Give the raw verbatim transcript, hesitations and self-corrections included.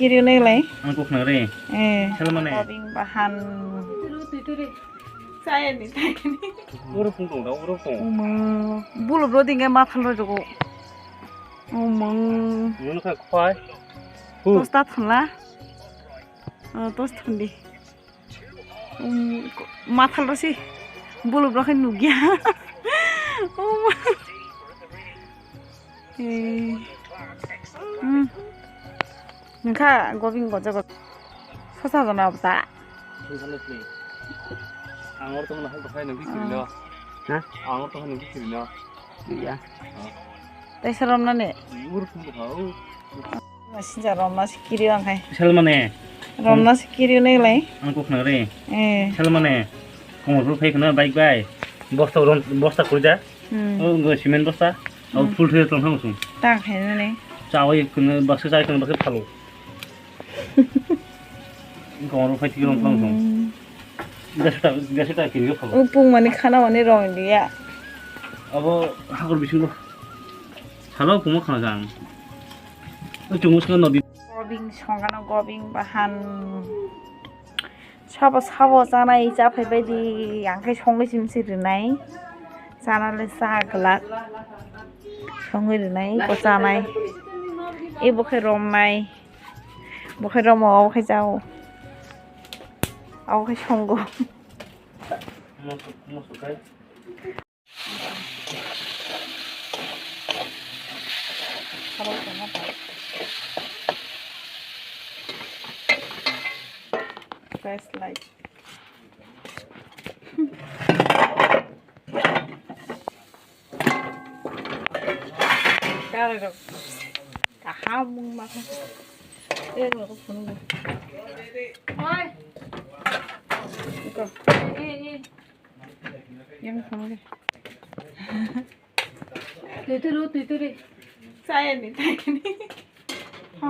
Kiri nai lai. Ang kok nang re. Eh. Sel mane. Kobing bahan. Saya ni tadi. Uro pung tong da, uro pung. Uma. Bulu bro dingge mathal ro jogo. Uma. Nunu kha khwai. Hu. Tosta thunla. Oh, tos thundi. Um, ko-, mathal rw si. Bulu bro khe nugya. Oh, ma. Eh. Hmm. Nungkha gobing boja gobing. Sosa jana bata. Ang or tong na hal to khai nang bikiri no. Ha? Ang or tong na bikiri no. Ya. Tei saram na ne. Ur kum ha. Sinja romna se kiri ang khai. Sel mane. Romna se kiri nai lai. Ang kok nang re. Eh. Sel mane. Komor phai khna bike bai. Bosta rom, bosta kurja. Hmm. O go cement bosta. O Hmm. Full thoi tong thang sung. Ta khai nai. Chawai khna baksa chai khna baksa phalo. Komor phai thik rom thang sung. Hmm. Gasa ta, gasa ta kiri phalo. Upung mani khana mani rong dia. Abo hakor bisingo. Salo kumo khana jang. O chungo salo nodi. Gobing songano gobing bahan. Sabo sabo chanai chaphai baidi ang khe songwi simsi rinai. Chanale cha glak. Songwi rinai ko chanai. Ebo khe romnai. Bo khe romo, abo khe chao. Abo khe songo. Best life. Kare rok. Kaham mung ma kha. Eh, rok phone. Oi. Iko. Eh, eh. Yang phone ge. Tui tui ru, tui tui ri. Saya ni, saya ni. Ha.